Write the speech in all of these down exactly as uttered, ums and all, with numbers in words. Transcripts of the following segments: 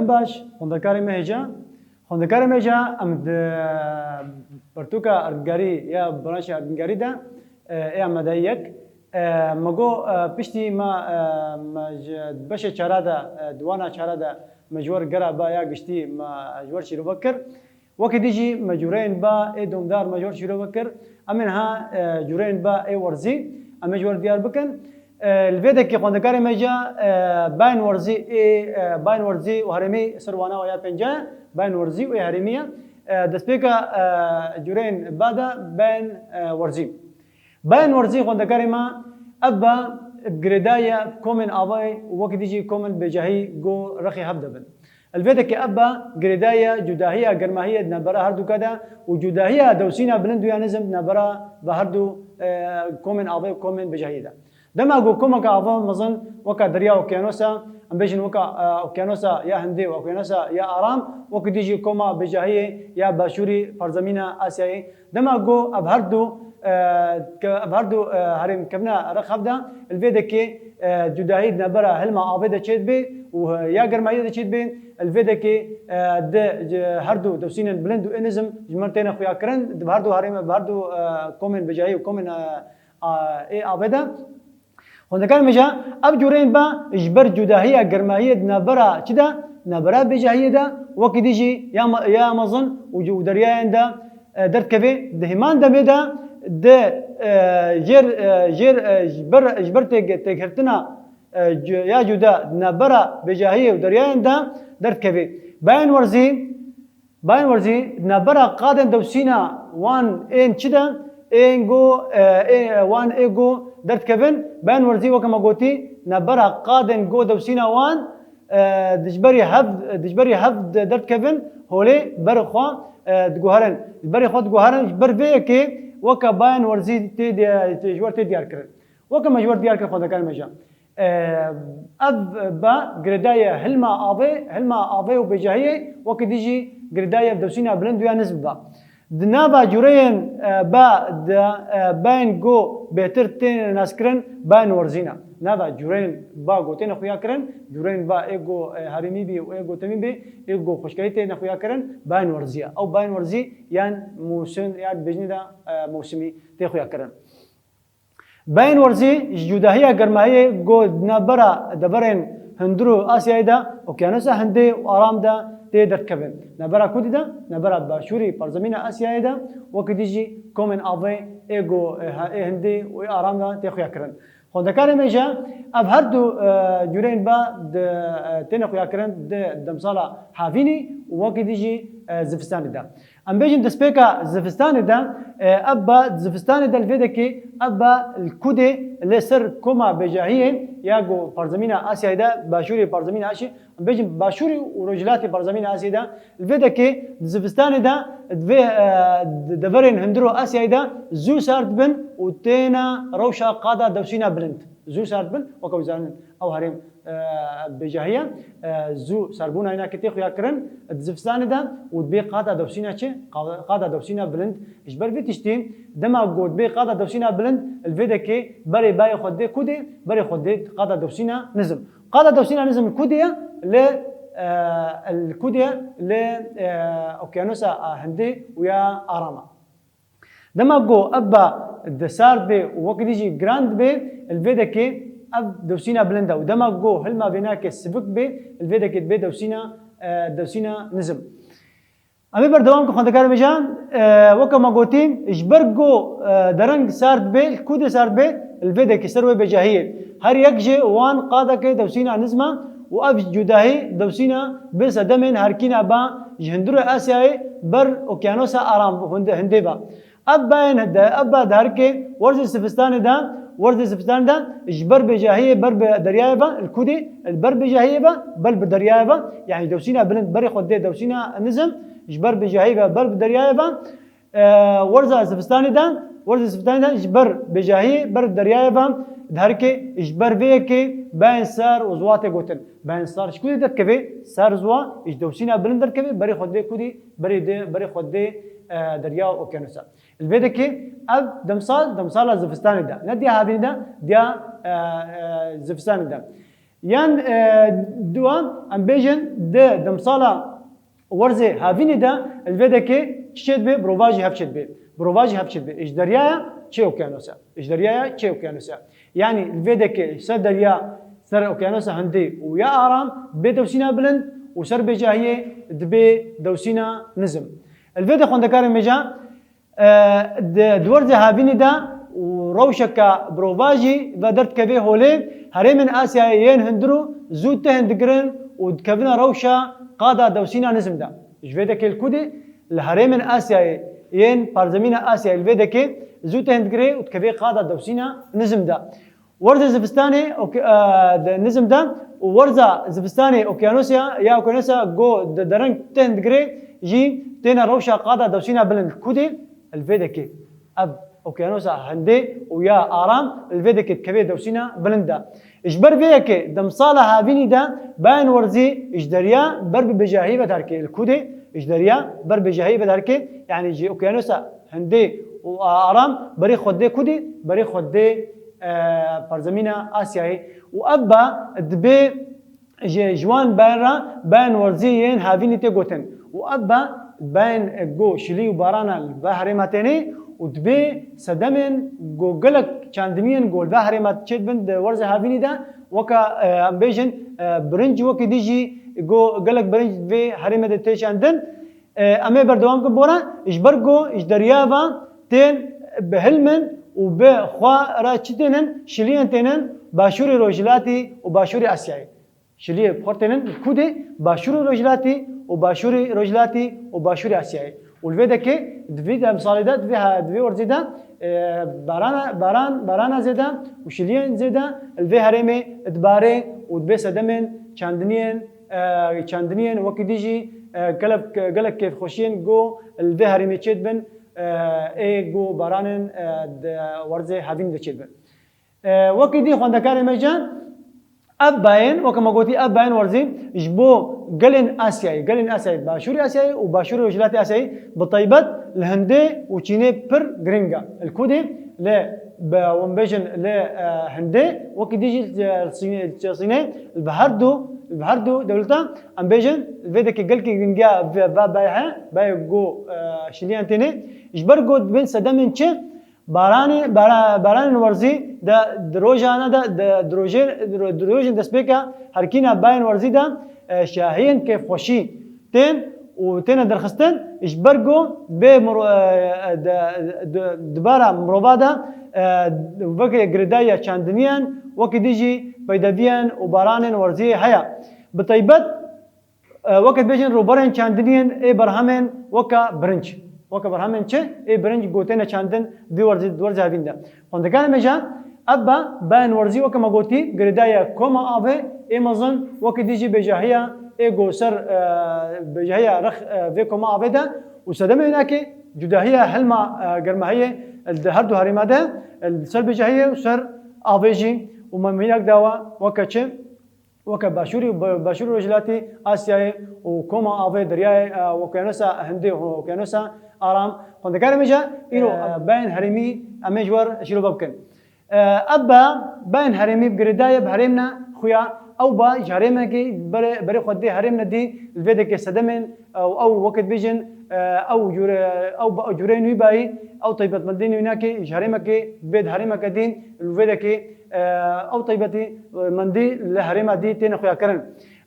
Baş, xwendekarê me hêja. Xwendekarê me hêja, em di pirtûka erdnîgarî ya branşa erdnîgarî de, e, ê Amedeyî yek. E, me got, e, piştî me, e, me ji beşê çara de, e, di wana çara de me ji we re gera ba ya giştî me ji we re şîrove kir. Wekî dî jî me cûreyên ba ê domdar me ji we re şîrove kir. Em ê niha, e, cûreyên ba ê werzî em ê ji we re diyar bikin. E, li vê dekê xwendekarê me jî, e, bayên werzî ê, e, bayên werzî û herêmî ser wana ya pênca ye, bayên werzî û ê herêmî ye. E, destpêka, e, cûreyên ba de bayên, e, werzî. Bayên werzî xwendekarê me, ev ba bi girêdayî ya komên avayê û wekî dî jî komên bêjahî go rexê hev de bin. Li vê dekê ev ba girêdayî ya cudahiya germahiyê di navbera her du ka de û cudahiya dewsîna bilind û ya nizm di navbera ve her du, e, komên avê û komên bêjahiyê de. Dema ku komeka ava mezin weka derya, okyanos e, em bêjin weka, e, okyanosa ya Hindê û okyanosa ya Aram, wekî dî jî koma bêjahiyê ya başûrî parzemîna Asyayê. Dema ku ev her du, e, ke-, ev her du, e, herêm kevine rex hev de, li vê dekê, e, cudahî di navbera hilma avê de çêdibe û, e, ya germayiyê de çêdibe. Li vê dekê, e, di, ci-, her du dewsînên bilind û ê nizm ji mir têne xuyakirin, di her du herêm, bi her du, e, komên bêjahî û komên, e, a, ê avê de. Xwendekarê me jî, ev cûreyên ba ji ber cudahiya germahiyê di navbera çi de, navbera bêjahiyê de, wekî dî jî ya me-, ya mezin û, û deryayên de, e, derdikeve. Di hêman demê de di, e, jêr, e, jêr, e, ji ber, ji ber têk-, têkgirtina, e, cu-, ya cuda di navbera bêjahiyê û deryayên de derdikeve. Bayên werzî, Bayên werzî di navbera qadên dewsîna wan ên çi de, ên go, e, ê, wan ê go derdikevin. Bayên werzî weke me gotî, navbera qadên go dewsîna wan, e, di ji berî hev, di ji berî hev de-, derdikevin, holê berê xwe, e, diguherin. Ji berê xwe diguherin, ji ber vê yekê weke bayên werzî tê di-, tê, ji we re tê diyar kirin. Weke me ji we re diyar kir xwendekarê me jî. E, ev ba girêdayî hilma avê, hilma avê û bêjahiyê, wekî dî jî girêdayî dewsîna bilind û ya nizm ba. Di nava cûreyên, e, ba de, e, bayên go bêhtir tên naskirin, bayên werzî ne. Nava cûreyên ba go têne xuyakirin, cûreyên ba ê go, e, herêmî bî û ê go temî bî, ê go xweşkayî têne xuyakirin, bayên werzî ye. Ew bayên werzî yan mûsin, ya dibêjinê de, e, mewsimî tê xuyakirin. Bayên werzî ji cudahiya germahiyê go di navbera deverên hundir û Asyayê de, Okyanosa Hindê û Aram de tê derdikevin. Navbera kudî de, navbera başûrî parzemîna Asyayê de, wekî dî jî komên avê ê go, e, ha-, ê Hindê û ê Aram de tê xuyakirin. Xwendekarê me jî, ev her du, e, cûreyên ba di, e, têne xuyakirin di demsala havînî û wekî dî jî, e, zivistanê de. Em bêjin destpêka zivistanê de, e, ev ba di zivistanê de li vê dekê, ev ba li Kudê li ser koma bêjahiyê ya ku parzemîna Asyayê de, başûrê parzemîna Asyayê, em bêjin başûrî û rojhilatê parzemîna Asyayê de, li vê dekê di zivistanê de, di vê, e, di deverên hundir û Asyayê de zû sar dibin û têne rewşa qada dewsîna bilind. Zû sar dibin, weke zanin ew herêm, e, bêjahî ye, e, zû sarbûna hîna ke tê xuyakirin, di zivistanê de û dibê qada dewsîna çi? Qa-, qada dewsîna bilind. Ji ber vê tiştî, dema ku dibê qada dewsîna bilind, li vê dekê berê bayê xwe dê kudê, berê xwe dê qada dewsîna nizm. Qada dewsîna nizm li kudê ye? Li, e, li kudê ye? Li, e, Okyanosa Hindê û ya Arama. Dema ku ev ba di sar dibe û wekî dî jî giran dibe, li vê dekê ev dewsîna bilind e û dema ku hilma vênakê sivik be, li vê dekê dibe dewsîna, e, dewsîna nizm. Em ê berdewam bikin xwendekarê me jî, e, weke me gotî, ji ber ku, e, dereng sar dibe, li kudê sar dibe, li vê dekê ser wê bêjahiyê. Her yek ji wan qadeke dewsîna nizm e û ev cudahî dewsîna bi sedemên herkîna ba ji hundirê Asyayê ber Okyanosa Aram, Hinde-, Hindê ve. Ev bayên de, ev ba di herkê werzê zivistanê de, werzê zivistanê de ji ber bêjahiyê ber bi deryayê ve, li kudê, li ber bêjahiyê ve, ber bi deryayê ve, yanî dewsîna bilind berê xwe dê dewsîna nizm, ji ber bêjahiyê ve, ber bi deryayê ve, e, werza zivistanê de, werzê zivistanê de ji ber bêjahiyê, ber bi deryayê ve, di herkê ji ber vê yekê bayên sar û ziwa tê gotin. Bayên sar ji kudê derdikeve, sar ziwa ji dewsîna bilind derdikeve, berê xwe dê kudê, berê dê, berê xwe dê, e, derya û okyanusa. Li vê dekê ev demsal, demsala zivistanê de. Ne diya havînê de, diya, e, e, zivistanê de. Yan, e, dua, em bêjin, di demsala werzê havînê de li vê dekê çi çêdibe, bi rovajî hev çêdibe. Bi rovajî hev çêdibe. Ji deryaya çê okyanus e. Ji deryaya çê okyanus e. Yanî li vê dekê ser derya, ser okyanusa Hindê û ya aram bê dewsîna bilind û ser bêjahiyê dibe dewsîna nizm. Li vê de xwendekarên mêja, e, di, di werzê havînî de û rewşeke bi rovajî ve derdikeve holê, herêmên Asyayê yên hundir û zû têhin digirin û dikevine rewşa qada dewsîna nizm de. Ji vê dekê li ku dê, li herêmên Asyayê yên parzemîna Asyayê li vê dekê zû têhin digire û dikeve qada dewsîna nizm de. Werzê zivistanê ok-, e, de nizm de û werza zivistanê okyanusya ya okyanusa go de dereng têhin digire jî têne rewşa qada dewsîna bilind ku dê li vê dekê. Ev okyanusa Hindê û ya aram li vê dekê dikeve dewsîna bilind de. Ji ber vê yekê demsala havînî de bayên werzî ji derya ber bi bêjahî ve derkê li ku dê, ji derya ber bêjahî ve derkê, yanî ji okyanusa Hindê û aram berê xwe dê ku dê, berê xwe dê, e, parzemîna Asyayê. Û ev ba dibe ji, ji wan bayên re bayên werzî yên havînî tê gotin. Û ev ba bayên, e, go şilî û barana li ve herêma tênê û dibê sedemên go gelek çandiniyên go li ve herêma çêdibin di werzê havînî de weka, e, em bêjin, e, birinc wekî dî jî go gelek birinc vê herêmê de tê çandin. E, em ê berdewam kin bora, ji ber go ji derya ve tên bihilmin û bi xwe re çi tênin, şiliyên tênin başûrê rojhilatî û başûrê Asyayê. Şiliyê bi xwe tênin li ku dê başûrê rojhilatî û başûrê rojhilatî û başûrê Asyayê. Û li vê dekê, di vî demsalê de, di vê ha-, di vê werzê de, e, barana, baran, barana zêde û şiliyên zêde li vê herêmê dibare û dibê sedemên çandiniyên, e, çandiniyên wekî dî jî, e, gelek, gelek kêfxweşiyên go li vê herêmê çêdibin, e, ê go baranên, e, di werzê havînî de çêdibin. E, wekî dî xwendekarê me can, ev bayên, weke me gotî, ev bayên werzî ji bo gelên Asyayê, gelên Asyayê, Başûrê Asyayê û Başûrê Rojhilatê Asyayê bi taybet li Hindê û Çînê pir giring e. Li ku dê, li, bi, hûn bêjin, li, e, Hindê, wekî dî jî, e, Çînê, Çînê, li bi her du, li bi her du dewleta, em bêjin, vê dekê gelkî giringiya ve, ve bayê heye, bayê go, e, şiliyan tênê, ji ber go dibên sedemên çi, Baranê, bara-, baranên werzî de di rojane de, de, di rojê, di ro-, di rojên destpêka herkîna bayên werzî de, e, şahiyên kêfxweşî tên û têne derxistin, ji ber ku bê miro-, e, de, de, dibara mirova de, e, weke girêdayiya çandiniyan, wekî dî jî peydeviyên û baranên werzî heye. Bi taybet, E, weke dibêjin rûberên çandiniyên ê berhemên weke birinc. Weke berhemên çi? Ê birinc gotêne çandin vî werzî, werzê havîn de. Xwendekarê me jî, ev be, bayên werzî weke me gotî, girêdaye koma avê ê mezin, wekî dî jî bêjahiya ê go ser, e, bêjahiya rex, e, vê koma avê de û sedemê wînakê cudahiya hilma, e, germahiyê di her du herêma de, e, ser bêjahiyê û ser avê jî û me mînak dawa weke çi? Weke Başûrî û Ba-, Başûrî Rojhilatî Asyayê û koma avê deryayê, e, Okyanusa Hindê û Okyanusa Aram. Xwendekarê me jî îro, e, bayên herêmî em ê ji we re şîrove bikin. E, ev be bayên herêmî bi girêdayî bi herêmna xuya, ew ba ji herêmekê berê, berê xwe dê herêmne dî, li vê dekê sedemên, e, û ew weke dibêjin, e, ew cûre, ew ba, cûreyên wî bayî, ew taybetmendiyên wînakê ji herêmekê bê di herêmeke dîn, li vê dekê e, ew taybetî, e, mendî li herêma dî têne xuyakirin.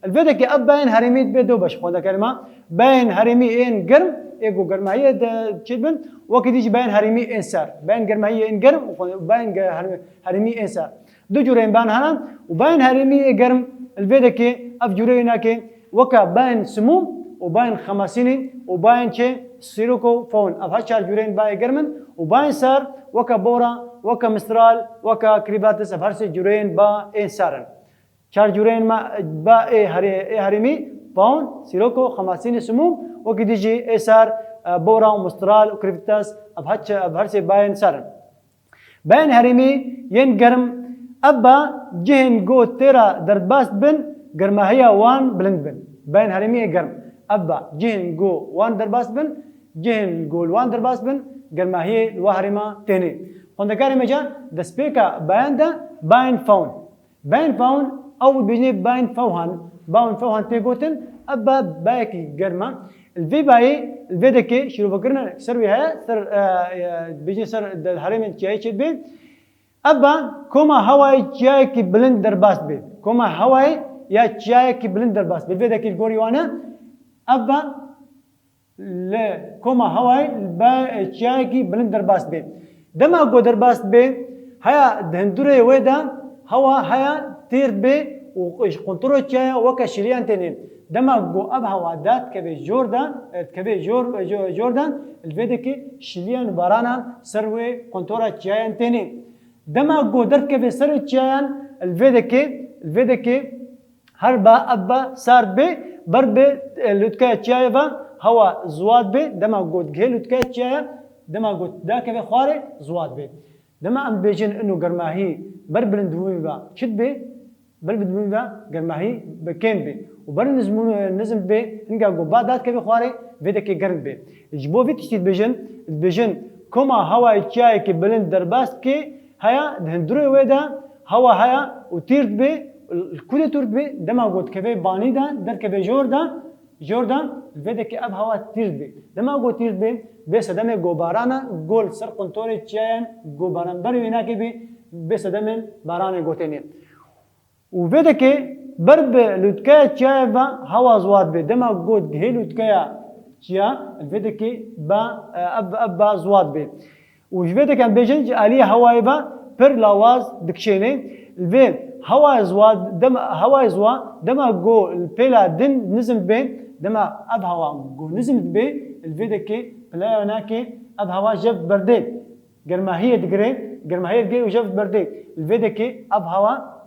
Li vê dekê ev bayên herêmî dibê do beş xwendekarê me. Bayên herêmî ên germ, ê ku germahiyê de çêdibin, wekî dî jî bayên herêmî ên sar. Bayên germahiyê ên germ û xwe-, bayên ge-, her-, herêmî ên sar. Du cûreyên bayan hene û bayên herêmî ê germ li vê dekê ev cûreyê nake. Weke bayên simûm û bayên xemasînî û bayên çê sîroko fawn. Ev her çar cûreyên bayê germ in û bayên sar weke bora, weke mistral, weke krîvatis, ev her sê cûreyên ba ên sar in. Çar cûreyên ma, ba ê herê-, ê herêmî, fawn, sîroko, xemasînî, simûm, wekî dî jî ê sar, e, bora û mistral û krîvatis, ev her çe-, ev her sê bayên sar in. Bayên herêmî yên germ, ev ba cihên go têra derdbas bin, germahiya wan bilind bin. Bayên herêmî ê germ, ev ba cihên go wan derbas bin, cihên go li wan derbas bin, germahiyê li wa herêma tênê. Xwendekarê me ca destpêka bayan de bayên fawn. Bayên fawn Ew dibêjinê bayên fewhan, bayên fewhan tê gotin, ev ba bayekî germ e. Li vê bayê, li vê dekê şîrovekirina ser wê heye, ser, e, e, dibêjin ser di herêmên çiyayê çêdibe. Ev ba koma hewayê çiyayekî bilind derbas dibe. Koma hewayê ya çiyayekî bilind derbas dibe. Li vê dekê li gorî wan e, ev ba li koma hewayê li ba çiyayekî bilind derbas dibe. Dema ku derbas dibe, heya di hundirê wê de hewa heya têr dibe û ji quntura çiyaya weke şiliyan têne. Dema ku ev hewa dadikeve jor de, dikeve jor, jor, jor de, li vê dekê şiliyan û baranan ser wê quntura çiyayan têne. Dema ku derdikeve ser çiyayan, li vê dekê, li vê dekê her ba ev ba sar dibe, ber bi, e, lûtkeya çiyayê ve hewa ziwa dibe, dema ku digihê lûtkeya çiyaya, dema ku dakeve xwarê ziwa dibe. Dema em dibêjin ino germahî ber bilindbûyî ve çi dibe? Ber bilindbûyî ve germahî bi kêm dibe. Û ber nizmû-, nizm dibe, hinga ku ba dadikeve xwarê, vê dekê germ dibe. Ji bo vî tiştî dibêjin, dibêjin koma hewayê çiyayekî bilind derbas dike, heya, di hundirê wê de hewa heya û tîr dibe, li ku de tûr dibe, dema ku dikeve banî de, derdikeve jor de, jor de, li vê dekê ev hewa tîr dibe. Dema ku tîr dibe, bê sedemê ku barana, ku li ser quntorê çiyayan ku baranberî wê nake bê, bê sedemên baranê ku têne. Û vê dekê ber bi lûtkeya çiyayê ve hewa ziwa dibe. Dema ku digihê lûtkeya çiya, li vê dekê ba, e, ev, ev ba ziwa dibe. Û ji vê dekê em bêjin ji aliyê hewayê ve pir lawaz dikişêne. Li vê hewayê ziwa, dem-, hewayê ziwa dema ku li pêla din nizm dibe, dema ev hewa ku nizm dibe, li vê dekê pileya nake ev hewa jev berdê. Germahiyê digire, germahiyê digire û jev berdê. Li vê dekê ev hewa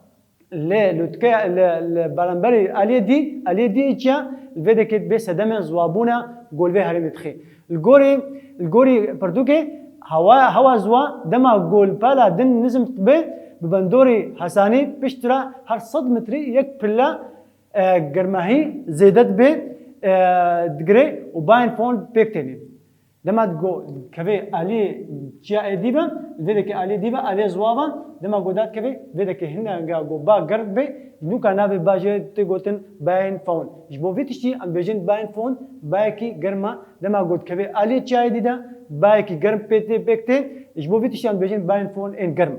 Lê lûtkeya, li, li beramberî aliyê dî, aliyê dî çi ya? Li vê dekê dibê sedemên ziwabûna ku li vê herêmê dixê. Li gorî, li gorî pirtûkê hewa, hewa ziwa dema ku li pêla din nizm dibe, bi bandorê Hesanî piştre her sed metrî yek pille, e, germahî zêde dibe, e, digire û bayên fon pêk têne. Dema ku dikeve aliyê çiya ê dî ve, vê dekê aliyê dî ve, aliyê ziwa ve, dema ku dadikeve, vê dekê hinga ku ba germ be, nûka navê ba jê tê gotin bayên fon. Ji bo vî tiştî em bêjin bayên fon, bayekî germ e, dema ku dikeve aliyê çiyayê dî de, bayekî germ pê tê pêk tê, ji bo vî tiştî em bêjin bayên fon ên germ.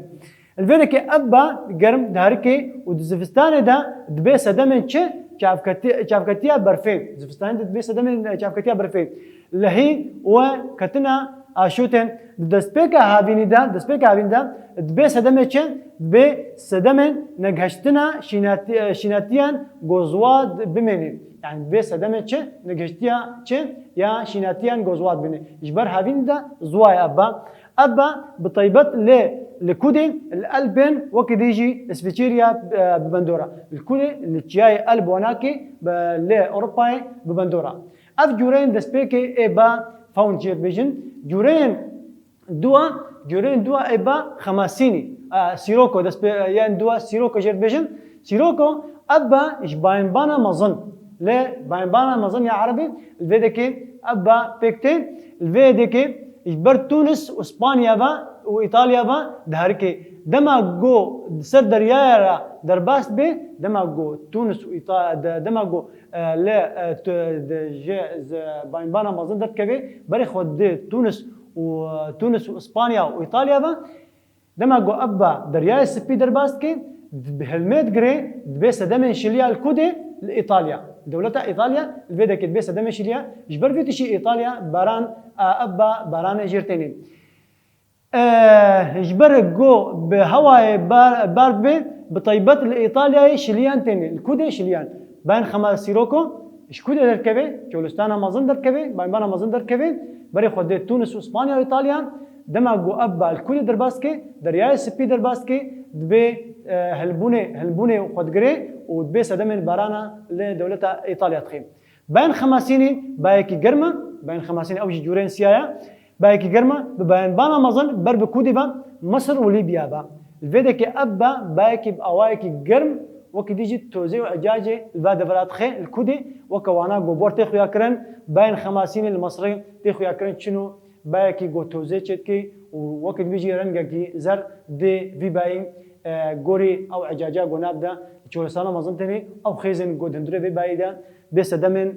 Li vê dekê ev ba germ diherike û di zivistanê de dibê sedemên çi? Çavketî-, çavketiya berfê. Zivistanê de dibê sedemên çavketiya berfê. Lehî û ketina aşûtên. Di destpêka havînî de, destpêka havînî de dibê sedemê çi? Dibê sedemên negihiştina şînatî-, şînatiyan ku ziwa bimêne. Yani dibê sedemê çi? Negihiştiya çi? Ya şînatiyan ku ziwa bimêne. Ji ber havînî de ziwa ye ev ba. Ev ba bi taybet lê li ku dê, li Elpên, wekî dî jî Îsviçeriya, e, bi bendor e. Li ku dê, li çiyayê Elp û Wanakê, bi, lê Ewropayê bi bendor e. Ev cûreyên destpêkê ê ba fewnd jê dibêjin. Cûreyên dua, cûreyên dua ê ba Xemasînî, e, Sîroko, destpê-, yên dua Sîroko jê dibêjin. Sîroko, ev ba ji bayenbana mezin. Lê bayenbana mezin ya erebî, li vê dekê ev ba pêk tê, li vê dekê ji ber Tunis û Spanya ve û Îtalya ve diherike. Dema ku di ser deryaya re derbas bê, dema ku Tunis û Îta-, de-, dema ku, e, lê, e, tu-, de-, ji, ji bayenbana mezin derdikeve, berê xwe di Tunis û, e, Tunis û Spanya û Îtalya ve, Dema ku ev ba Deryayê Spî derbas dike, di hilmê digire, dibê sedemên şiliya li ku dê? Li Îtalya. Dewleta Îtalya li vê dekê dibê sedemên şiliya, ji ber vê tişî Îtalya baran, a, ev ba baranê jêr têne. E, ji ber ku bi hewayê bar, bar dibe, bi taybet li Îtalyayê şiliyan têne. Li ku dê şiliyan? Bayên Xema Sîroko, ji ku dê derdikeve? Çolistana mezin derdikeve, bayenbana mezin derdikeve, berê xwe dê Tunis û Spanya û Îtalya. Dema ku ev ba li ku dê derbas dike, Deryayê Spî derbas dike, dibê, e, hilbûnê, hilbûnê xwe digire û dibê sedemên barana li dewleta Îtalya dixe. Bayên Xemasînî bayekî germ e, bayên Xemasînî ew jî cûreyên siya ye. Bayekî germ e, bi bayenbana mezin ber bi ku dê ve? Misir û Lîbya ve. Li vê dekê ev ba bayekî bi awayekî germ, wekî dî jî tozê û ecacê li va devera dixe, li ku dê? Weke wana gobor tê xuya kirin, bayên Xemasînê li Misirê tê xuya kirin, çino bayekî ku tozê çêdike û wekî dibê jî rengekî zer dê vî bayî, e, gorî ew ecaca ku nav de çolistana mezin têne, ew xêzên ku di hundirê vê bayê de bê sedemên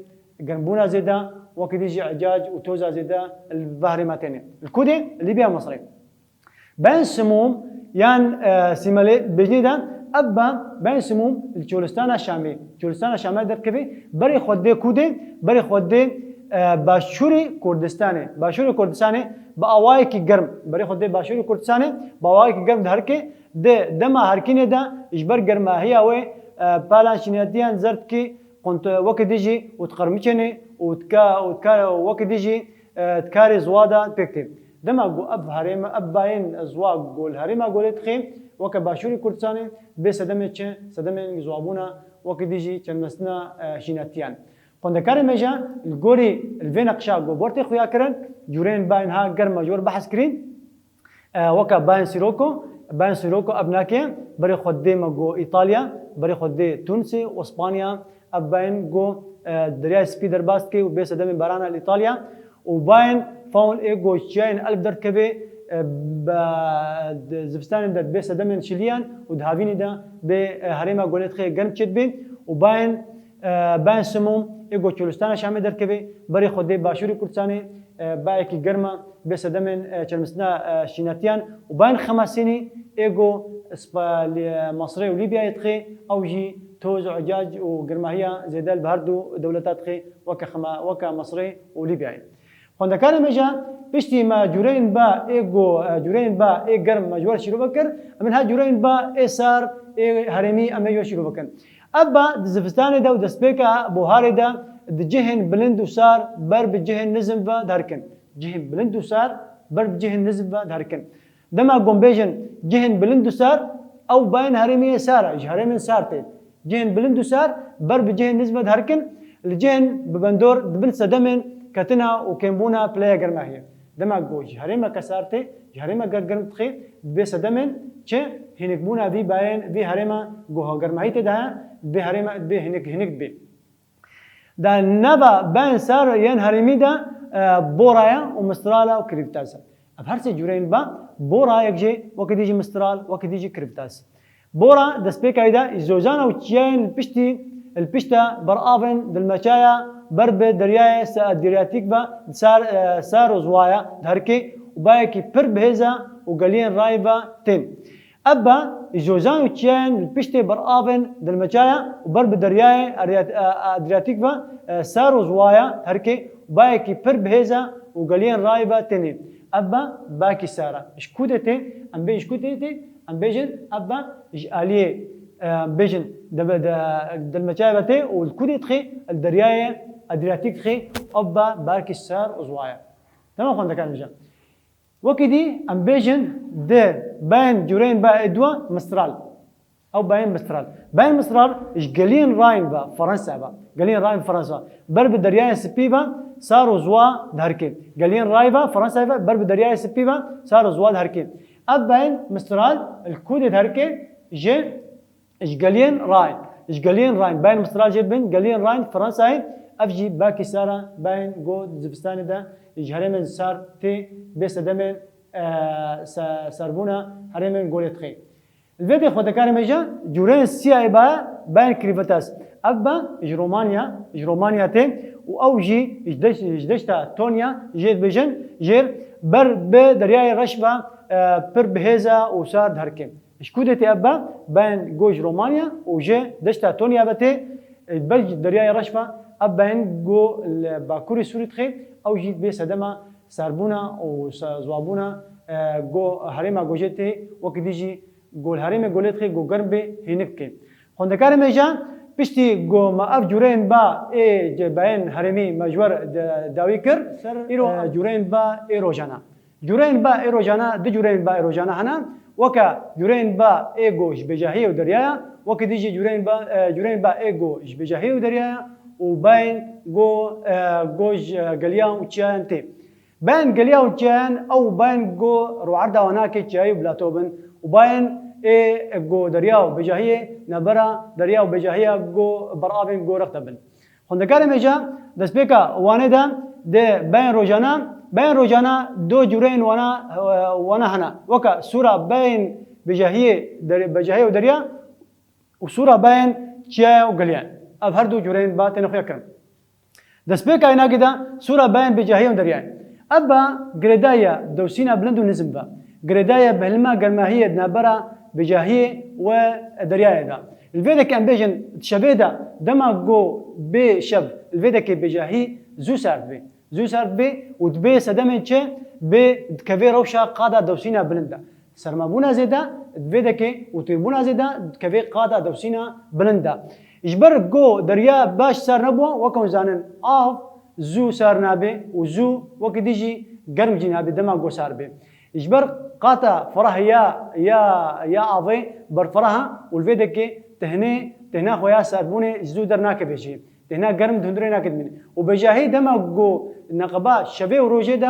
germbûna zêde, wekî dî jî îcac û toza zêde li va herêma têne. Li ku dê? Lîbya, Misrê. Bayên simûm yan, e, sîmelê bêjnê de, ev ba bayên simûm li çolistana Şamê, çolistana Şamê derdikeve, berê xwe dê ku dê, berê xwe dê, e, başûrê Kurdistanê. Başûrê Kurdistanê bi awayekî germ, berê xwe dê başûrê Kurdistanê bi awayekî germ diherike, di dema herkînê de ji ber germahiya wê, e, palan şînatiyan zer dikê, qont-, wekî dî jî û diqermiçêne û dika-, û dika-, wekî dî jî, e, dikarê ziwa de pêk tê. Dema ku ev herême, ev bayên ziwa ku li herêma Golê dixê, weke başûrê Kurdistanê bê sedemê çi, sedemên ziwabûna, wekî dî jî çermestina, e, şînatiyan. Xwendekarê me jî li gorî li vê neqşa ku bi wir tê xuya kirin, cûreyên bayên ha germ me ji wir behs kirîn. E, weke bayên Sîroko, bayên Sîroko ev nake, berê xwe dê me go Îtalya, berê xwe dê Tunisê û Spanya, ev bayên go, e, Deryayê Spî derbas dike û bê sedemê barana li Îtalya. Û bayên fawn ê go çiyayên elb derdikeve, e, be-, di zivistanê de bê sedemên şiliyan û di havînê de bê, e, herêma Golê dixê germ çêdibê. Û bayên, e, bayên simûm ê go çolistana Şamê derdikeve, berê xwe dê başûrê Kurdistanê, e, bayekî germa bê sedemên, e, çermistina, e, şînatiyan û bayên xemasînî ê go spa-, li-, Masrê û Lîbyayê dixê, ew jî toz û îcac û germahiya zêde li bi her du dewleta dixê weke xema-, weke Masrê û Lîbyayê. Xwendekarê me jî piştî me cûreyên ba ê go, e, cûreyên ba ê germ me ji we re şîrove kir, em ê niha cûreyên ba ê sar ê herêmî em ê ji we re şîrove kin. Ev ba di zivistanê de û destpêka buharê de di cihên bilind û sar ber bi cihên nizm ve diherikin. Cihên bilind û sar ber bi cihên nizm ve diherikin. Dema ku em bêjin cihên bilind û sar, ew bayên herêmê yê sar e, ji herêmên sar tê. Cihên bilind û sar ber bi cihên nizm ve diherikin, li cihên bi bendor di bin sedemên ketina û kêmbûna pileya germahiyê. Dema ku ji herêmeke sar tê, ji herêmeke germ dixê, dibê sedemên çi hênikbûna vî bayên, vî herêma ku germahî tê de heye, dibê herêma, dibê hênik, hênik dibê. Di nava bayên sar yên herêmî de, e, bora ye û mistrala û krîvtas e. Ev her sê cûreyên ba, bora yek jê, wekî dî jî mistral, wekî dî jî krîvtas. Bora destpêka wî de zozana û çiyayên li piştî, li pişta beravên dilmeçaya ber bi deryayê Se-, Adriyatîk ve sar, e, sar û ziwaya diherikê û bayekî pir bihêza û geliyên rayê ve tên. Ev be, zozan û çiyayên li piştê beravên dilmeçaya û ber bi deryayê Aryat-, e, Adriyatîk ve, e, sar û ziwaya herikê û bayekî pir bihêza û geliyên rayê ve tênê. Ev be, bakî sar e. Ji ku de tê? Em bê ji ku de tê? Em bêjin, ev be, ji aliyê, e, bêjin, de, de, dilmeçaya ve tê û li ku de dixê? Li deryayê Adriyatîk dixê. Ev be, bakî sar û ziwaya. Temam xwendekarên jî. Wekî dî em bêjin di bayên cûreyên ba ê dua mistral. Ew bayên mistral. Bayên mistral ji geliyên rayên ve Fransa ve. Geliyên rayên Fransa. Ber bi deryayê Spî ve sar û ziwa diherike. Geliyên rayê ve Fransa ve ber bi deryayê Spî ve sar û ziwa diherike. Ev bayên mistral li ku de diherike? Ji Ji geliyên rayên, ji geliyên rayên, bayên mistral jê dibin, geliyên rayên Fransayê, ev jî bakî sar e, bayên go di zivistanê de ji herêmên sar tê bê sedemên, e, se-, serbûna herêmên Golê dixê. Li vê dê xwendekarê me jî cûreyên sîya ê ba bayên krîvetas. Ev ba ji Romanya, ji Romanya tê û ew jî ji deş-, ji deşta Tonya jê dibêjin, jêr ber bi Deryayê Reş ve, e, pir bihêza û sar diherike. Ji ku de tê ev be? Bayên go ji Romanya û ji deşta Tonya ve tê, e, ber ji Deryayê Reş ve, ev bayên go li bakurê Sûrî dixê, ew jî bê sedema sarbûna û sa-, ziwabûna, e, go herêma go jê tê, wekî dî jî go li herêmê Golê dixê, go germ bê, hênik bike. Xwendekarê me jî piştî go me ev cûreyên ba ê ce-, bayên herêmî me ji we re de-, dawî kir, ser îro, e, cûreyên ba ê rojana. Cûreyên ba ê rojana, du cûreyên ba ê rojana hene. Weke cûreyên ba ê go ji bêjahiyê û deryaya, wekî dî jî cûreyên ba, e, cûreyên ba ê go ji bêjahiyê û deryaya û bayên go, e, go ji, e, geliyan û çiyayan tê. Bayên geliya û çiyayan ew bayên go rûerda wan nake çiyayî û bilato bin û bayên ê go derya û bêjahiyê navbera derya û bêjahiya go beravên go rex de bin. Xwendekarê me jî destpêka Wanê de dê bayên rojana, bayên rojana do cûreyên wana, wana hene. Weke sûra bayên bêjahiyê der-, bêjahiyê û derya, Û sûra bayên çiyaya û geliyan. Ev her du cureyên ba tên xuya kirin. Destpêka înakê de sûra bayên bêcahiyê û deryayê. Ev ba girêdayî ya dewsîna bilind û nizm ve. Girêdayî ya bi hilma germahiyê di navbera bêcahiyê û deryayê de. Li vê dekê em bêjin di şevê de dema ku bê şev li vê dekê bêcahî zû sar dibe. Zû sar dibe û dibê sedemên çi bê dikevê rewşa qada dewsîna bilind de. Sermabûna zêde di vê dekê û têrbûna zêde dikevê qada dewsîna bilind de. Ji ber ku derya baş sar nebû, weke hûn zanin av zû sar nabe û zû wekî dî jî germ jî nabe dema ku sar be. Ji ber qata ferah ya, ya, ya avê berferah e û li vê dekê tehnê, tehna xwe ya sarbûnê ji zû dernakeve jî. Têhna germ di hundirê nake dimîne. Û bêjahî dema ku neqeba şevê û rojê de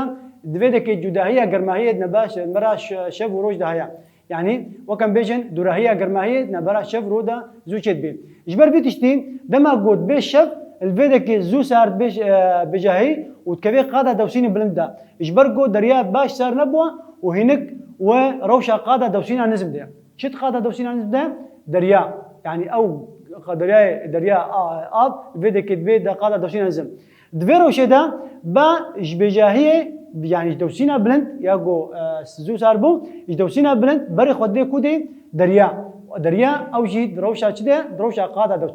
di vê dekê cudahiya germahiyê di neba şe-, navbera şe-, şev û roj de heye. Yanî wek em bêjin dûrahiya germahiyê di navbera şev û roj de zû çêdibe. Ji ber vî tiştî dema ku dibe şev li vê dekê zû sar dibe, e, bêjahî û dikeve qada dewsînê bilind de. Ji ber ku derya baş sar nebû û hînik we rewşa qada dewsîna nizm de ye. Çi di qada dewsîna nizm de? Derya. Yanî ew qa-, deryayê, derya, a-, av, vê dekê dibê de qada dewsîna nizm. Di vê rewşê de ba ji bêjahiyê, yanî ji dewsîna bilind, ya ku, e, zû sar bû, ji dewsîna bilind berê xwe didê ku dê derya. Derya ew jî di rewşa çi de? Di rewşa qada dew-,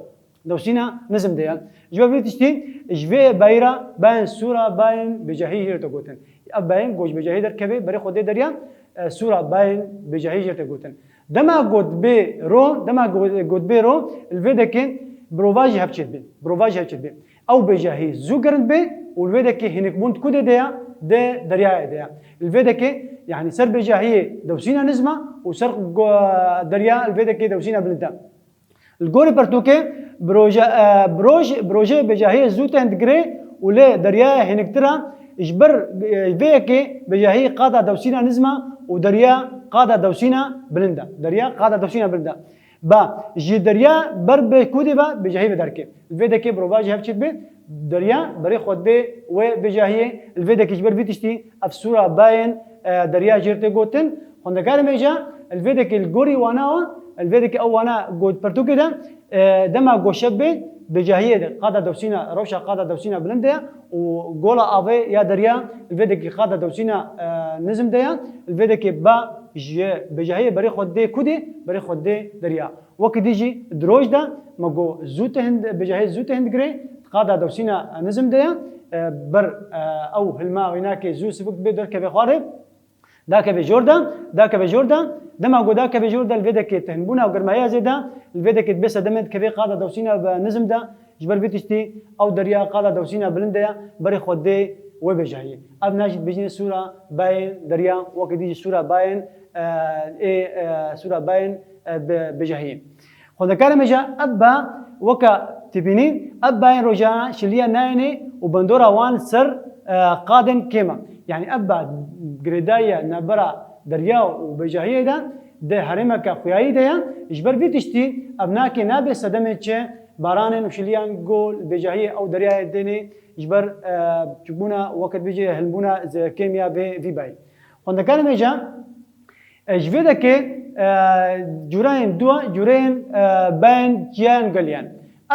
dewsîna nizm de ye. Ji ber vê tiştî ji vê bayî re bayên sûra bayên bêjahî jê re tê gotin. Ev bayên ku ji bêjahî derkeve, berê xwe dê derya, e, sûra bayên bêjahî jê re tê gotin. Dema ku dibê ro, dema ku, ku dibê ro, li vê dekê birova jî hev çêdibe. Birova jî hev çêdibe. Ew bêjahî zû germ dibe û li vê dekê hînikbûn di ku dê de ya? Di deryayê de ya. Li vê dekê, yanî ser bêjahiyê dewsîna nizm e û ser go-, derya li vê dekê dewsîna bilind e. Li gorî pirtûkê, biroje-, e, biroj-, birojê bêjahiyê zû tên digire û lê deryaya hêniktir e, ji ber, e, vê yekê bêjahî qada dewsîna nizm e û derya qada dewsîna bilind e. Derya qada dewsîna bilind e. Ba, ji derya ber bi kûdê ve bêjahî ve derkê. Li vê dekê birova jî hev çêdibe, derya berê xwe dê wê bêjahiyê. Li vê dekê ji ber vî tiştî ev sûra bayên, e, derya jê re tê gotin. Xwendekarê me jî li vê dekê li gorî wana we, li vê dekê ew wana got pirtûkê de, e, dema ku şev bê, bêjahiyê de qada dewsîna, rewşa qada dewsîna bilind de ye û gola avê ya derya li vê dekê qada dewsîna, e, nizm de ye. Li vê dekê ba ji bêjahiyê berê xwe dê kûdê, berê xwe dê derya. Wekî dî jî di roj de me got zû tê hin, bêjahiyê zû tê hin digire, qada dewsîna nizm de ye, e, ber, e, ew hilma wînakê zû sivik dibe derkeve xwarê. Dakeve jor de, dakeve jor de, dema ku dakeve jor de li vê dekê tehnbûna û germahiya zêde, li vê dekê dibe sedemê dikeve qada dewsîna ve nizm de, ji ber vê tiştî ew derya qada dewsîna bilind de ye, berê xwe dê wê bêjahiyê. Ev na jî dibêjinê sûra bayên derya, wekî dî jî sûra bayên, e, ê, e, sûra bayên, e, be-, bêjahiyê. Xwendekarê me jî ev ba weke tibînî, ev bayên rojana şiliya nayênê û bandora wan li ser, e, qadên kêm e. Yanî ev ba girêdayî ye navbera derya û bêjahiyê de, di herêmeke xuyayî de ye. Ji ber vî tiştî ev nake nabe sedemê çi baranên û şiliyan ku li bêjahiyê ew deryayê tênê ji ber, e, çûbûna weke dibêje hilbûna ze-, kêmiya vê, vî bayî. Xwendekarê me jî E, ji vê dekê, e, cureyên dua, cureyên, e, bayên çiyayan geliyan.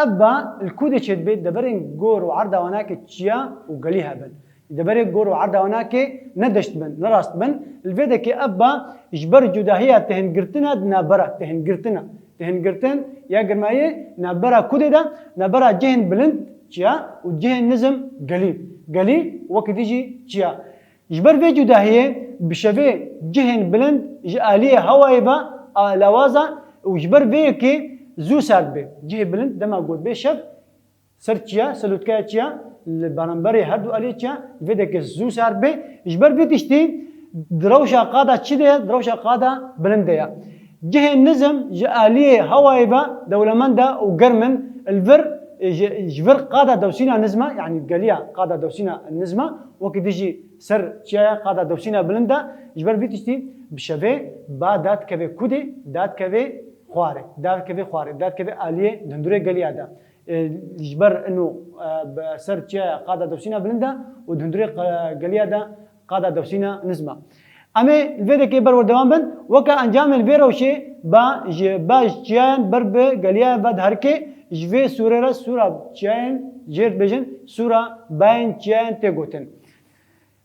Ev ba li ku dê çêdibe, deverên gor û erda wanakê çiya û gelî hebin. Deverê gor û erda wanakê ne deşt bin, ne rast bin. Li vê dekê ev ba ji ber cudahiya têhingirtina di navbera, têhingirtina, têhingirtin ya germayê navbera ku dê de, navbera cihên bilind çiya û cihên nizm gelî. Gelî wekî dî jî çiya. Ji ber vê cudahiyê bi şevê cihên bilind ji aliyê hewayê ve a-, lawaz e û ji ber vê yekê zû sar dibe. Cihê bilind dema got bê şev ser çiya, ser lûtkeya çiya, li beramberê her du aliyê çiya, vê deke zû sar dibe. Ji ber vê tiştî di rewşa qada çi de ye? Di rewşa qada bilind de ye. Cihê nizm ji aliyê hewayê ve dewlemend e û germ in. Li vir, ji, ji vir qada dewsîna nizm e, yanî geliya qada dewsîna nizm e, wekî dî jî ser çiyaya qada dewsîna bilind e, ji ber vî tiştî bi şevê ba dadikeve kudê, dadikeve xwarê, dadikeve xwarê, dadikeve aliyê di hundirê geliya de. E, ji ber ino, e, bi ser çiyaya qada dewsîna bilind e û di hundirê, e, geliya de qada dewsîna nizm e. Em ê li vê dekê ber werdewam bin. Weke encamên vê rewşê ba ji ba ji çiyayan ber bi geliya ve diherike, ji vê sûrê re sûra çiyayên jêr dibêjin sûra bayên çiyayan tê gotin.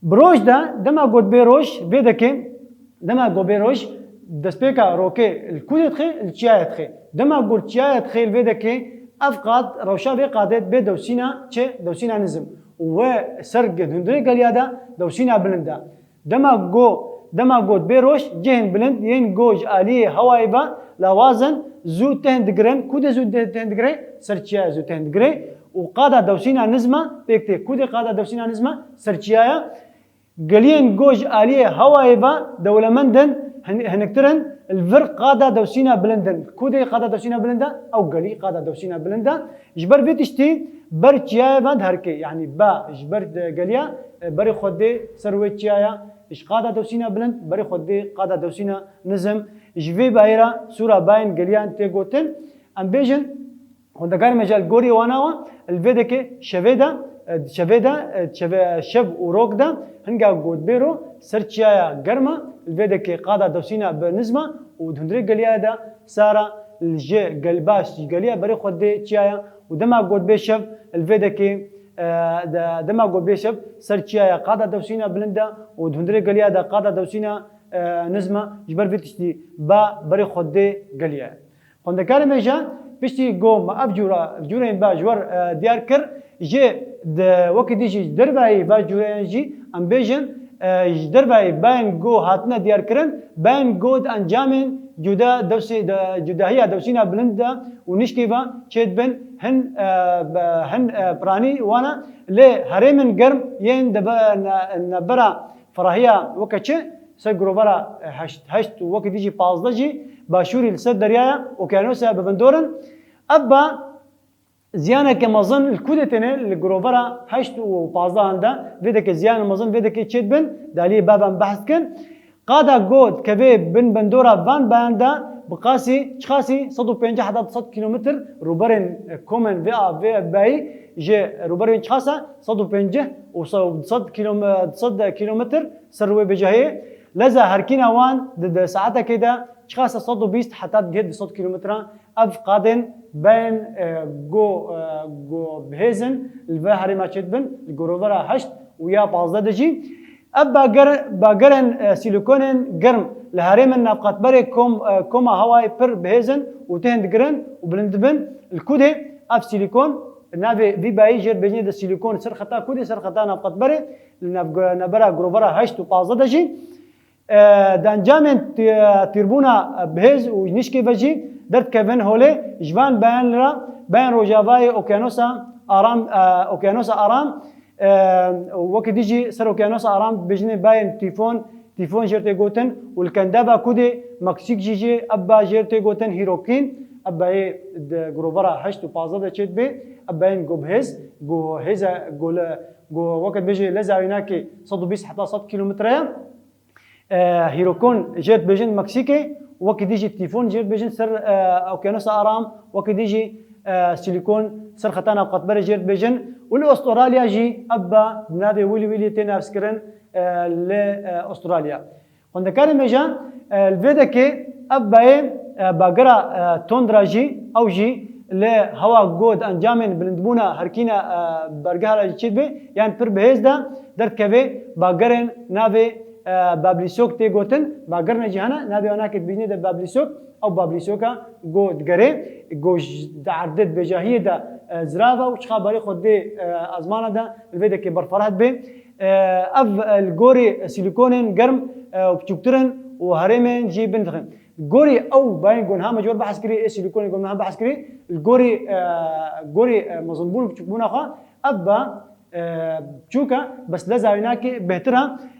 Bi roj de, dema got bê roj, vê dekê, dema got bê roj, destpêka rokê li ku dê dixe, li çiyayê dixe. Dema got çiyayê dixe li vê dekê, ev qad, rewşa vê qadê bê dewsîna çi? Dewsîna nizm. Û we ser ge-, hundirê geliya de dewsîna bilind e. Dema go, dema got bê roj, cihên bilind yên go ji aliyê hewayê ve lawaz in, zû têhn digirin, ku dê zû tê-, têhn digire, ser çiyayê zû têhn digire. Û qada dewsîna nizma pêk tê. Ku dê qada dewsîna nizma? Ser çiyaya. Geliyên go ji aliyê hewayê ve dewlemend in, hin-, hiniktir in, li vir qada dewsîna bilind in. Ku dê qada dewsîna bilind e? Ew gelî qada dewsîna bilind e. Ji ber vê tiştî ber çiyayê ve diherike. Yanî ba ji ber de geliya, e, berê xwe dê ser wê çiyaya. Ji qada dewsîna bilind, berê xwe dê qada dewsîna nizm. Ji vê bayê re sûra bayên geliyan tê gotin. Em bêjin, Xwendekarê me jî li gorî wana wa, li vê dekê şevê de, e, şevê de, e, şevê, şev û rok de hinga got bê ro ser çiyaya germa, li vê dekê qada dewsîna bi nizma û di hundirê geliya de sara li jê gel-, baş ji geliya berê xwe dê çiyaya û dema got bê şev li vê dekê, e, de, dema got bê şev ser çiyaya qada dewsîna bilind e û di hundirê geliya de qada dewsîna, e, nizma ji ber vê tiştî ba berê xwe dê geliya. Xwendekarê me jî piştî ku me ev cûra, cûrên ba ji we re, e, diyar kir, jê di wekî dî jî ji dervayî va cûreyan jî em bêjin, e, ji dervayî bayên ku hatine diyarkirin, bayên ku di encamên cuda dewsê-, de, cudahiya dewsîna bilind de û nişkê ve çêdibin hin, e, be-, hin, e, piranî wana lê herêmên germ yên di be-, ne-, nebera ferahiya weke çi? Ser girovera heşt, heşt û wekî dî jî pazdeh jî başûrî li ser deryaya okyanose bi vindor in. Ev ba ziyaneke mezin li ku dê têne? Li girovera heşt û pazdeh de vê deke ziyan mezin vê deke çêdibin, di aliyê baban behs dikin. Qada got kevê bin bindora van bayan de bi qasî, çiqasî sed û pêncî heta du sed kîlometr rûberên, e, komên vê a vê bayî ji rûberên çiqasa sed û pêncî û se-, du sed kîlome-, du sed kîlometr ser wê bêjahiyê. Leza herkîna wan di, di saetekê de çiqasa sed û bîst heta digihê du sed kîlometran. Ev qadên bên, e, go, e, go bihêzin li vê herêma çêdibin, li girovera heşt û ya pazdeh de jî. Ev bager-, bagerên, e, sîlikonên germ li herêmên navqatberê kom-, e, koma hewayê pir bihêzin û têhn digirin û bilind dibin. Li ku dê ev sîlikon, navê vî bayî jêr dibêjinê de sîlikon ser xeta ku dê, ser xeta navqatberê, li nav-, navbera girovera heşt û pazdeh de jî. E, di encamên tî-, tîrbûna, e, bihêz û nişkê ve jî derdikevin holê, ji van beyan re, beyan rojavayê Okyanosa Aram, e, Okyanosa Aram, e, wekî dî jî ser Okyanosa Aram dibêjinê bayên tîfon, tîfon jêr tê gotin û li kendava kudê Meksîk jî jî ebba jêr tê gotin hîrokîn, ebbayê di girovera heşt û pazdeh de çêdibê, ebbayên go bihêz, go hêza, go le, go weke dibêjê leza wînakê sed û bîst heta sed kîlometre ye. E, hîrokon jêr dibêjin Meksîkê, wekî dî jî tîfon jêr dibêjin ser, e, Okyanosa Aram, wekî dî jî, e, sîlîkon ser xeta navqetberê jêr dibêjin. Û li Australya jî ev ba bi navê Wîlî Wîlî tê navskirin, e, li, e, Australya. Xwendekarê me jî, e, li vê dekê ev bayê, e, bagera, e, tondra jî, ew jî li hewa go di encamên bilindbûna herkîna, e, bergeha re jî çêdibe, yan pir bihêz de derdikeve bagerên navê e, Bablîsok tê gotin, bagerine jî hene, navê wana ke dibînê de Bablîsok, ew Bablîsoka go digerê, go ji, di erdê di bêjahiyê de, e, zirav e û çiqa berê xwe dê, e, ezmana de li vê dekê berfareh dibe. E, ev, e, li gorî sîlîkonên germ, e, û biçûktir in û herêmên jî bin dixin. Gorî ew bayên go niha me ji we re behs kirî, ê sîlîkonê go niha behs kirî, li gorî, e, gorî, e, mezinbûn û biçûkbûna xwe, ev ba, e, çûka, bes leza wînakê bêhtir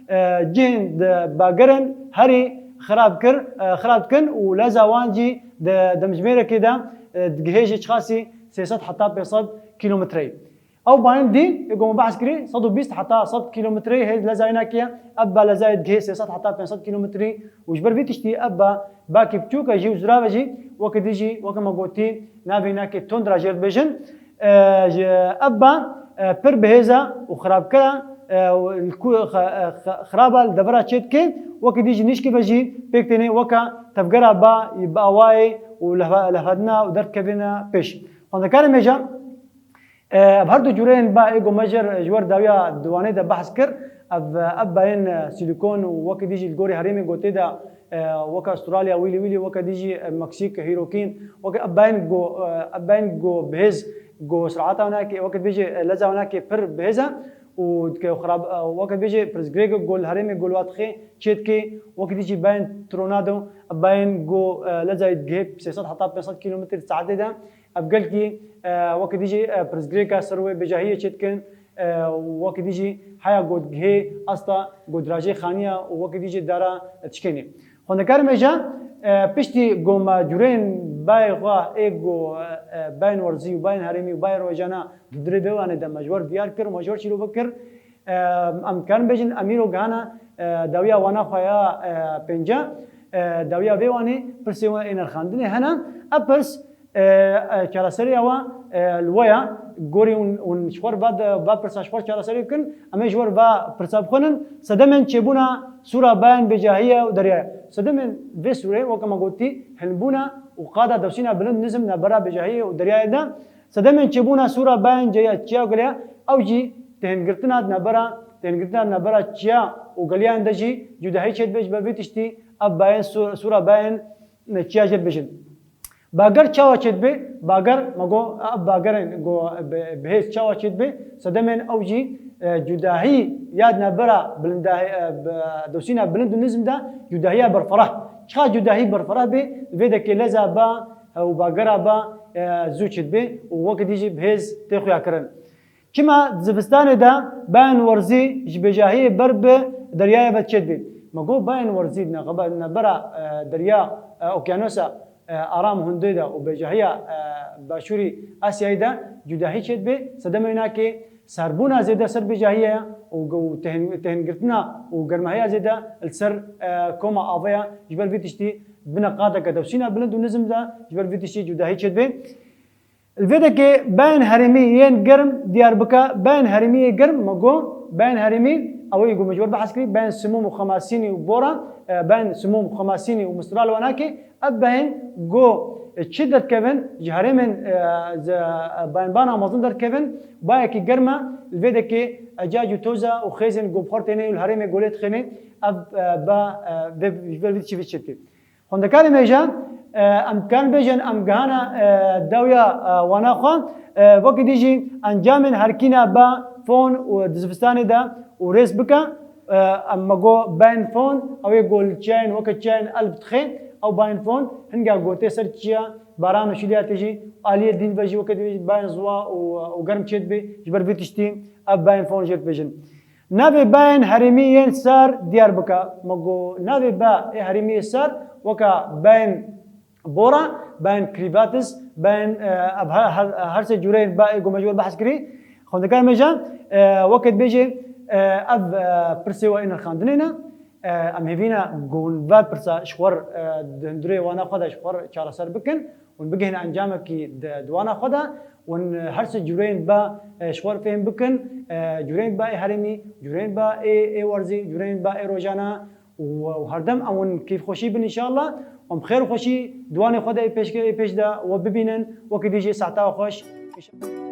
e, e, cihên di bagerin herî xirab kir, e, xirab dikin û leza wan jî di demjimêrekê de, e, digihê jî çiqasî sê sed heta pênc sed kîlometreyê. Ew bayên dî, ê ku me behs kirî, sed û bîst heta sed kîlometreyê hê leza wînakê ye, ev ba lezayê digihê sê sed heta pênc sed kîlometrî û ji ber vî tiştî ev ba bakî biçûk e jî û zirav e jî, wekî dî jî, weke me gotî, navê wînakê tondra jêr dibêjin. E, ji, ev ba, e, pir bihêz e û xirabkir e, e, û li ku, xe-, e, xe-, xiraba li devera çêdike, wekî dî jî nişkî ve jî pêk têne weke tevgera ba, bi awayê û lehve-, lehvadina û derdikevine pêş. Xwendekarê mêja, e, ev her du cûreyên ba ê ku me jê re ji wer dawiya di wanê de behs kir, ev, ev bayên, e, sîlîkon û wekî dî jî li gorî herêmê ku tê de, e, weke Australya wîlî wîlî, weke dî jî, e, Meksîk, hîrokîn, weke ev bayên ku, e, ev bayên ku bihêz, ku sirata winakê, weke dibêje, e, leza winakê pir bihêz e û dike xirab, e, weke dibêje pirsgirêk ku li herêmê ku li wa dixê çê dike, weke dî jî bayên tornado, bayên ku, e, leza wî digihê sê sed heta pênc sed kilometre di saetê de. Ev gelkî, e, weke dî jî, e, pirsgirêka ser wê bêjahiyê çê dikin, e, weke dî jî heya ku digihê asta ku dirajê xaniya û weke dî jî dara dişkênê. Xwendekarê mêja, e, piştî ku me cûreyên bayê xwe ê ku, e, e, bayên werzî û bayên herêmî û bayên rojana di dirê vê wanê de me ji wer diyar kir û me ji wer şîrove kir, e, em dikarin bêjin, em îro gihana, e, dawiya wana xwe ya, e, pênca, e, dawiya vê wanê pirsê we ê nirxandinê hene. Ev pirs, e, e, çareseriya we, e, li we ya, gorî hûn, hûn ji xwe re va de, va pirsa ji xwe re çareserî bikin, em ê ji we re va pirsa bixwînin. Sedemên çêbûna sûra bayên bêjahiyê û deryayê. Sedemên vê sûrê, weke me gotî, hinbûna û qada dewsîna bilind nizm navbera bêjahiyê û deryayê de. Sedemên çêbûna sûra bayên ceya çiya û geliya, ew jî têhingirtina di navbera, têhingirtina di navbera çiya û geliyan de jî cudahî çêdibe ji ber vê tiştî ev bayên sû-, sûra bayên çiya jê dibêjin. Bager çawa çêdibe? Bager, me got, ev bagerên ku bi-, bihêz çawa çêdibe? Sedemên ew jî, e, cudahî ya di navbera bilindahî, e, bi-, dosîna bilind û nizm de cudahiya berferah. Çiqa cudahî berferah be, vê dekê leza ba, e, û bagera ba, e, zû çêdibe û weke dî jî bihêz tê xuyakirin. Çima di zivistanê de bayên werzî ji bêjahiyê ber bi deryayê ve çêdibê? Me got bayên werzî di nexeba-, navbera, e, derya, e, okyanosa, e, Aram Hundê de û bêjahiya, e, başûrî Asyayê de cudahî çêdibê. Sedemê winakê serbûna zêde ser bêjahiyê ye û, û têhin-, têhingirtina û germehiya zêde li ser, e, koma avê ye. Ji ber vî tiştî bine qadeke dewsîna bilind û nizm de ji ber vî tiştî cudahî çêdibê. Li vê dekê bayên herêmî yên germ diyar bike. Bayên herêmî yê germ, me got, bayên herêmî, ew ê ku me ji wer behs kirî, bayên simûm û xemasînî û bora, e, bayên simûm, xemasînî û mistral wanakê, ev bayên ku, e, çi derdikevin, ji herêmên, e, ze-, e, bayanbana mezin derdikevin, bayekî germ e, li vê dekê ecac û toza û xêzên ku bi xwe têne û li herêmê ku lê dixêne, ev, e, ba, e, vê, ji ber vê tiştî vê çêdibê. Xwendekarê mêja, e, em dikarin bêjin, em gihana, e, dawiya, e, wana xwe. E, wekî dî jî encamên herkîna ba fon û di zivistanê de û rêz bike. E, em me got bayên fon, ew ê ku li çiyayên weke çiyayên Elb dixê, ew bayên fon, hinga ku tê ser çiya, baran û şilya tê jî, aliyê dîn ve jî weke dî bayên ziwa û, û germ çêdibe, ji ber vê tiştî ev bayên fon jê dibêjin. Navê bayên herêmî yên sar diyar bike. Me got, navê ba ê herêmî yê sar, weka bayên bora, bayên krivatis, bayên, e, ev her, her, her sê cûreyên ba ê ku me ji we behs kirî. Xwendekarê mêja, e, weke dibêje, e, ev, e, pirsê we ê nirxandinê ne. E, em hêvî ne ku hûn va pirsa ji xwe re, e, di hundirê wana xwe de ji xwe re çareser bikin. Hûn bigihîne encamekî di, di wana xwe de, hûn her sê cûreyên ba, e, ji xwe re fêm bikin, e, cûreyên ba ê herêmî, cûreyên ba ê, ê werzî, cûreyên ba ê rojana û, û herdem em hûn kêfxweşî bin înşallah. Em xêr û xweşî di wanê xwe de ê pêş, ê pêş de we bibînin, wekî dî jî saeta we xweş.